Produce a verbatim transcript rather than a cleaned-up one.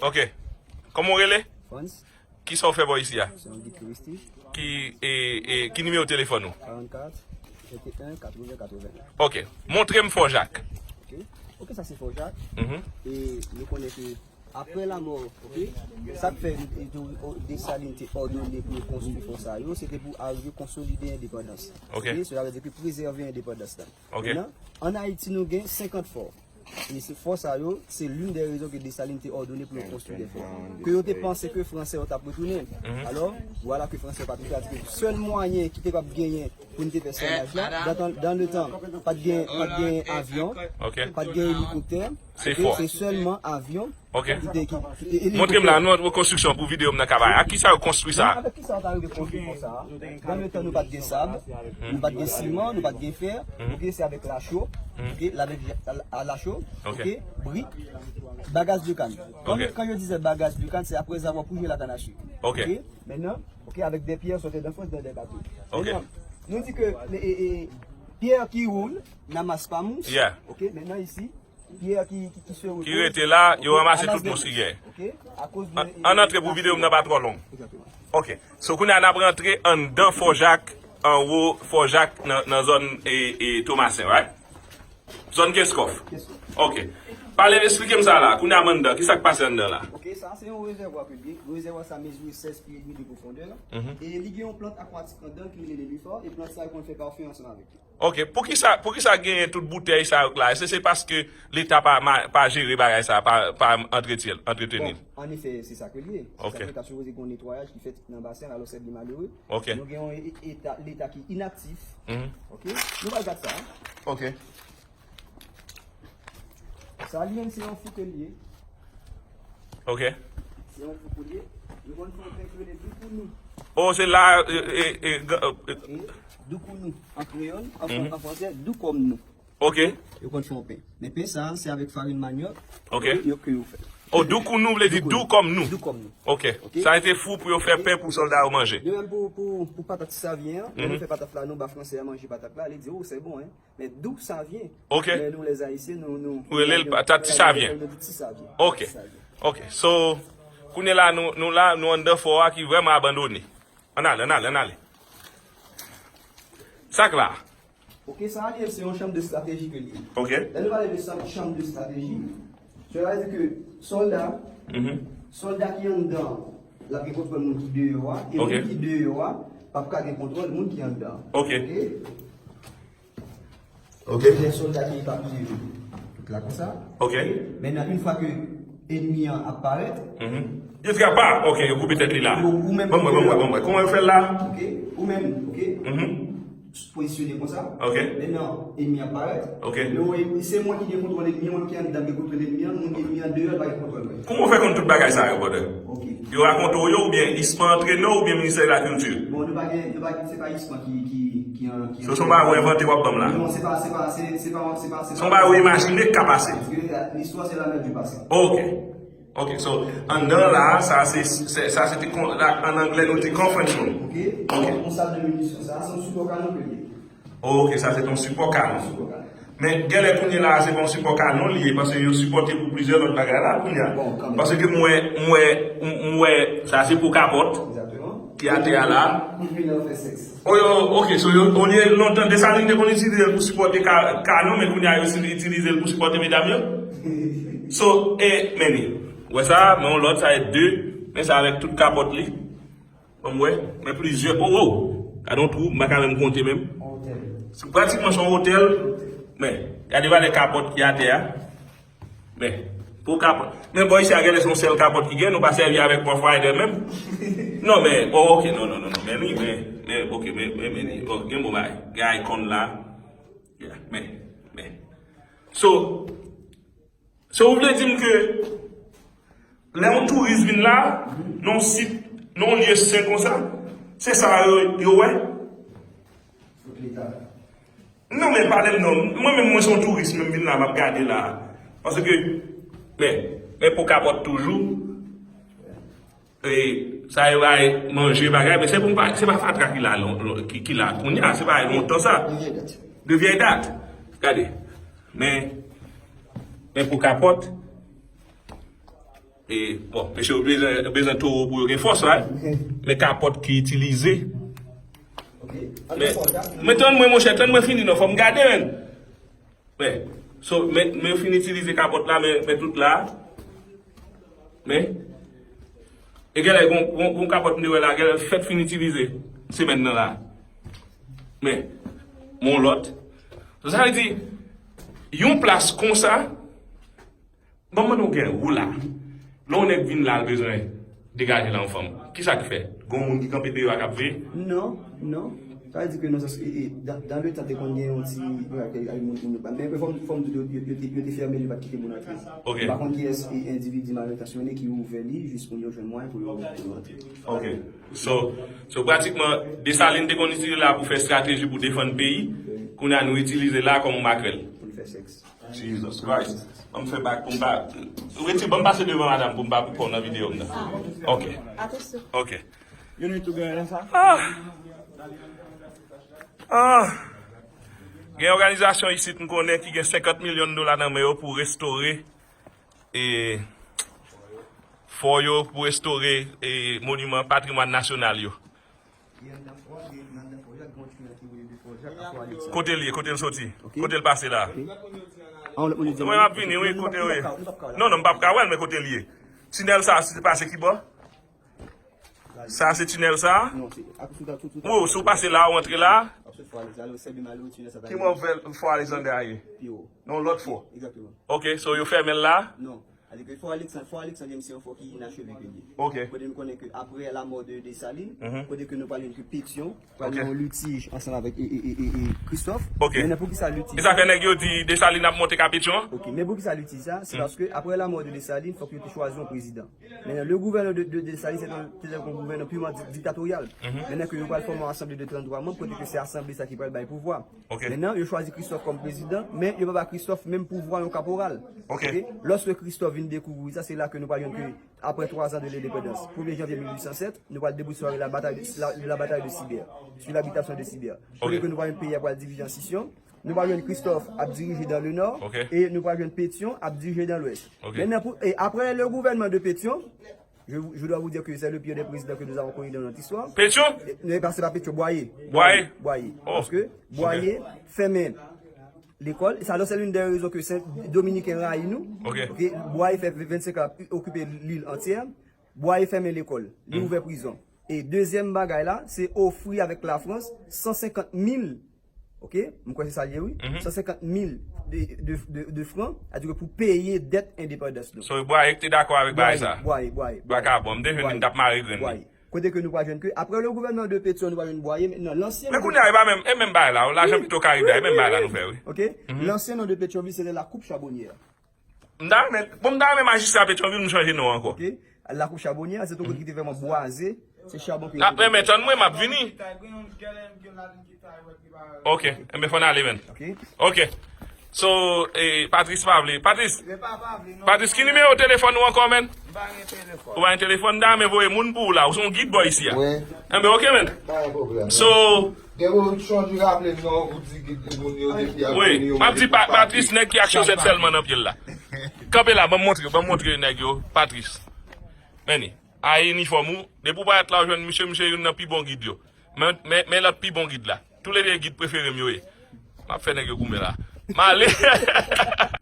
Ok. Kòman w rele? Frans, Kisa w fè bò isi a? Se yon gid touristik. Ki, e, e, ki nimewo telefòn ou? Karannkat, venteyen, katreven, katreven. Ok. Montre m Fò Jak. Ok, ok, sa se Fò Jak. Mhm. E nou konnen ke apre lanmò, ok, sa k fè Desalin te òdone pou yo konstwi fò sa yo, se te pou arive konsolide endepandans. Ok. Ok, sa vle di ke prezève endepandans la. Ok. Mentnan, ann Ayiti, nou gen senkant fò. E se fò sa yo, se l'une des raisons ke Desalin te òdone pou yo konstwi de fò. Ke yo te panse ke Fransè yo t ap retounen. Alò, vwala ke Fransè yo pa t retounen. Sèl mwayen ki te kab genyen pou n te fè sènaj la, dan, dan le tan, pa t gen, pa t gen avyon, Ok. pa t gen elikoptè, Se ok, fò. Se sèlman avyon Ok. ki te, ki, e, e, Montre m la, nou, nou konstriksion pou videyo m nan ka bay. A kisa yo konstwi sa? Avèk ki sa yo t arive konstwi fò sa a? Dan le tan, nou pa t gen sab, nou pa t gen siman, nou pa t gen fè, ok, se avèk lacho, ok, avèk a lacho, Ok. ok, brik, bagaj de kann. Kan, Ok. Kan yo di se bagaj de kann, se après avoir pouye la canne à sucre. Ok. Mentnan, ok, avec des pierres sorties de France dans des bateaux. Ok. Mentnan, nou di ke e, e, e, pierre qui roule n'amasse pas mousse. Yeah. Ok, mentnan isi, pierre ki, ki, ki se Ki rete la, yo ranmase tout mous ki gen. Ok, akoz Ann antre pou videyo m nan pa twò long. Exactement. Ok. So, kounye a n ap rantre anndan Fò Jak, anwo Fò Jak, nan, nan zòn e, e Tomasen, right? Zòn Kenskòf. Ok. Pale, eksplike m sa la. Kounye a m anndan, kisa k pase anndan la? Ok, sa se yon rezèvwa piblik. Rezèvwa sa mezire sèz pye edmi de pwofondè. E li gen yon plant akwatik anndan ki rele lelifò, e plant sa yo konn fè pafen ansanm avèk li. Ok, poukisa, poukisa genyen tout boutèy sa yo la? Èske se paske Leta pa, ma- pa jere bagay sa, pa, pa antretyen, antreteni l? Bon, an efè, se sa ke li ye. Se Ok. Sa ke ta sipoze gen yon netwayaj ki fèt nan basen, alò se byen malere. Ok. Nou gen yon e- eta, Leta ki inaktif. Mhm. Ok, nou va gade sa. Ok. Sa li menm se yon fou ke li ye. Ok. Se yon fou ke li ye. Yo konn fè yon pen ki rele doukounou. Oh, se la, e, e, e, ga- e, E doukounou, an kreyòl, an fran- an fransè, dou kòm nou. Ok. Yo konn fè yon pen. Men pen sa, se avèk farin manyòk. Ok. Yo ke yo fè. Oh, doukounou vle di dou kòm nou. Dou kòm nou. Ok. Ok. Sa rete fou pou yo fè pen pou sòlda yo manje. De menm pou, pou, pou patat ti savyen an, lè nou fè patat la, nou ba fransè a manje patat la, li di, oh, se bon, hein. Men dou savyen. Ok. Men nou, les Haïtiens, nou, nou, Ou rele l patat ti savyen. Nou di ti savyen. Ok. Ti savyen. Ok. So, kounye la, nou, nou la, nou anndan fò a ki vrèman abandone. Ann ale, ann ale, ann ale. Sa k la? Ok, sa a li, se yon chanm de strateji ke li ye. Ok. Lè nou pale de chanm, chanm de strateji, cela veut dire que sòlda, Mhm. sòlda ki anndan, l ap gen kontwòl moun ki deyò a, e Ok. moun ki deyò a, p ap ka gen kontwòl moun ki anndan. Ok. Ok? Ok. Gen sòlda ki pa bliye tout la konsa. Ok. Mentnan, yon fwa ke enmi an ap parèt, Mhm. Yo di pa, ok, yo koupe tèt li la. Ou, ou menm Bon, mwen, bon, mwen, bon, mwen. Kòman yo fè l la? Ok, ou menm, ok, Mhm. pozisyone konsa. Ok. Mentnan, enmi an ap parèt. Ok. Men se mwen ki gen kontwòl enmi an, mwen ki anndan gen kontwòl enmi an, moun enmi an deyò pa gen kontwòl mwen. Kòman w fè konn tout bagay sa yo, brother? Ok. Yo rakonte w yo, oubyen ISPAN antrene w, oubyen Ministè Lakilti? Bon, nou pa gen, nou pa, se pa ISPAN ki, ki, ki an, ki So, se yon bagay ou envante w ap ban m la? Non, se pa, se pa, se, se pa, se pa, se Se yon bagay ou imajine k ka pase? Paske listwa se la mèt di pase. Ok. Ok, so, anndan la, sa se, se- sa se te kon, la, an anglè nou di conference room. Ok? Ok. Yon sal de minisyon, sa, se yon sipò kanon ke li ye. Ok, sa se te yon sipò kanon. Sipò kanon. Men genlè kounye la, se pa yon sipò kanon li ye, paske yo sipòte pou plizyè lòt bagay la kounye a. Bon, kanmenm. Paske m wè, m wè, m wè, sa se pou kapòt Exactement. Ki atè a la. Kounye a fè sèks. Oh, yo, ok, so yo, olye lontan Desalin te konn itilize l pou sipòte ka- kanon, men kounye a yo itilize l pou sipòte medam yo. So, e, men li. Wè sa, men yon lòt, sa e de, men sa avèk tout kapòt li. Bon, m wè, men plizyè, oh, oh, gade yon twou, m pa ka menm konte menm. Otèl. Se pratikman se yon otèl, men, gade valè kapòt ki atè a. Men, pou kapòt. Men bò isi a genlè se yon sèl kapòt ki gen, nou pa sèvi avèk Rough Rider menm. Non, men, oh, ok, non, non, non, non, men li, men, men, ok, men, men, men li, oh, gen bon bagay. Gen icon la. Yeah, men, men. So, so ou vle di m ke lè yon touris vin la, nan yon sit, nan yon lye sen konsa, se sa yo, yo wè? Fout leta. Non, men pale m non. Mwen menm, mwen se yon touris, men m vin la, m ap gade la. Paske, men, men pou kapòt toujou. E, sa yo bay manje, bagay, men se pou m pa, se pa fatra ki la, lon- lon- ki, ki la kounye a, se pa lontan sa. De vyèy dat. Gade. Men, men pou kapòt, E, bon, mesye yo bezwen, bezwen towo pou yo gen fòs, right? Men kapòt ki itilize. Men, men tann mwen, monchè, tann mwen fini, non, fò m gade, men. Men, so, men, men yo fin itilize kapòt la, men, men tout la. Men, e genlè, gon, gon, gon kapòt m te wè la, genlè fèt fin itilize semèn nan la. Men, men yon lòt. So, sa vle di, yon plas konsa, Ban m mande w, gen ou la. Lè yon nèg vin la, l bezwen degaje la yon fanm. Kisa k fè? Gon moun ki kanpe deyò a k ap veye? Non, non. Sa vle di ke nan sans, e, e, dan, dan le tan, te konn gen yon ti bagay ke ay moun, moun yo pa. Men fò m, fò m di w, yo, yo, te, yo te fèmen li, yo pa t kite moun antre. Ok. M pa konn kiyès e endividi mal entansyone ki ouvè li jis pou yo jwenn mwayen pou yo, pou yo antre. Ok. So, so pratikman, Desalin te konn itilize la pou fè estrateji pou defann peyi. Kounye a, nou itilize la kòm makrèl. Pou l fè sèks. Jesus Christ. Ban m fè bak pou m pa. Rete, ban m pase devan madanm pou m pa pran w nan videyo m nan. Ok. Ok. Yon nwi tou gen sa? Ah! Ah! Gen òganizasyon isit m konnen ki gen senkant milyon dola nan men yo pou restore e fò yo, pou restore e moniman patrimwàn nasyonal yo. Kote l ye? Kote l soti? Kote l pase la? Mwen m ap vini, wi, kote w ye? Non, non, m p ap ka wè l, men kote l ye? Tinèl sa, se pase ki bò? Sa se tinèl sa? Wi, si w pase la, w antre la. Ki bò fò Alexander a ye? Non, lòt fò. Ok, so yo fèmen l la? Alè ke fò Aleksann, fò Aleksann James se yon fò ki inacheve ke l ye. Ok. Kote nou konnen ke apre la mò de Desalin, kote ke nou pral jwenn ke Petyon pral gen yon litij ansanm avèk e, e, e, e, e Kristòf. Ok. Men poukisa litij sa? E sa fè nèg yo di Desalin ap monte ka Petyon? Ok, men poukisa litij sa? Se paske apre la mò de Desalin, fòk yo te chwazi yon prezidan. Men le gouvènman de, de, de Desalin, se te yon gouvènman piman di, diktatoryal. Men ke yo pral fòme yon asanble de tranntwa manm, kote ke se asanble sa ki pral bay pouvwa. Ok. Mentnan, yo chwazi Kristòf kòm prezidan, men yo pa ba Kristòf menm pouvwa yon kaporal. Ok. Lòske Kristòf vin dekouvri sa, se la ke nou pral jwenn ke, apre twa zan de lendepandans, premye janvye mil uit san sèt, nou pral debout sou la batay de, la, la batay de Sibè, sur l'habitation de Sibè. Ok. Kote ke nou pral jwenn peyi a pral divize an sis yon, nou pral jwenn Kristòf ap dirije dan le nò, e nou pral jwenn Petyon ap dirije dan lwès. Ok. Mentnan, pou, e apre le gouvènman de Petyon, Je, je dois vous dire que c'est le pire des présidents que nous avons connu dans notre histoire. Petyon? E, non, e pa, se pa Petyon, Bwaye. Bwaye? Bwaye. Paske Bwaye fèmen lekòl. Sa, se l'une des raisons que Sen, Dominiken rayi nou. Ok. Bwaye fè vennsenk an ap okipe lil antyè. Bwaye fèmen lekòl. Li ouvè prizon. E dezyèm bagay la, se ofri avèk Lafrans san senkant mil Ok, m kwè se sa l ye, wi. San senkant mil de, de, de, de fran, sa vle di pou peye dèt endepandans nou. So, Bwaye te dakò avèk bagay sa? Bwaye, Bwaye, Bwaye. Vakabon, m te jwenn li, m t ap mare grenn li. Kote ke nou pral jwenn ke, apre le gouvènman de Petyon, nou pral jwenn Bwaye, men nan lansyen. Men kounye a, e pa menm, e menm bagay la, lajan pito ka rive a, e menm bagay la nou fè, wi. Ok? Lansyen non de Petyonvil, se te la koup chabonyè. M ta renmen, bon, m ta renmen majistra Petyonvil, m chanje non ankò. Ok? Lakou chabonyè, se tou kote ki te vrèman bwaze, se chabon ke yo te. N ap renmen tann mwen, m ap vini. Ok, enben fò n ale, menn. Ok. Ok. So, eh, Patrice pa vle. Patrice, Patrice, ki nimewo telefòn ou ankò, menn? M pa gen telefòn. Ou pa gen telefòn, m ta renmen voye moun pou ou la. Ou se yon gid bò isi a. Enben, ok, menn. Pa gen pwoblèm. So, Gen yon chonj raple m non, ou di ki moun yo depi ap vini yo. M ap di Patrice, nèg ki ak chosèt sèlman nan pye l la. Kanpe la, ban m montre, ban m montre nèg yo, Patrice. Men ni, a inifòm ou, depi w parèt la, ou jwenn misye, misye youn nan pi bon gid yo. Men, men, men lòt pi bon gid la. Toulede gid prefere m yo ye. M ap fè nèg yo goumen la. M ale.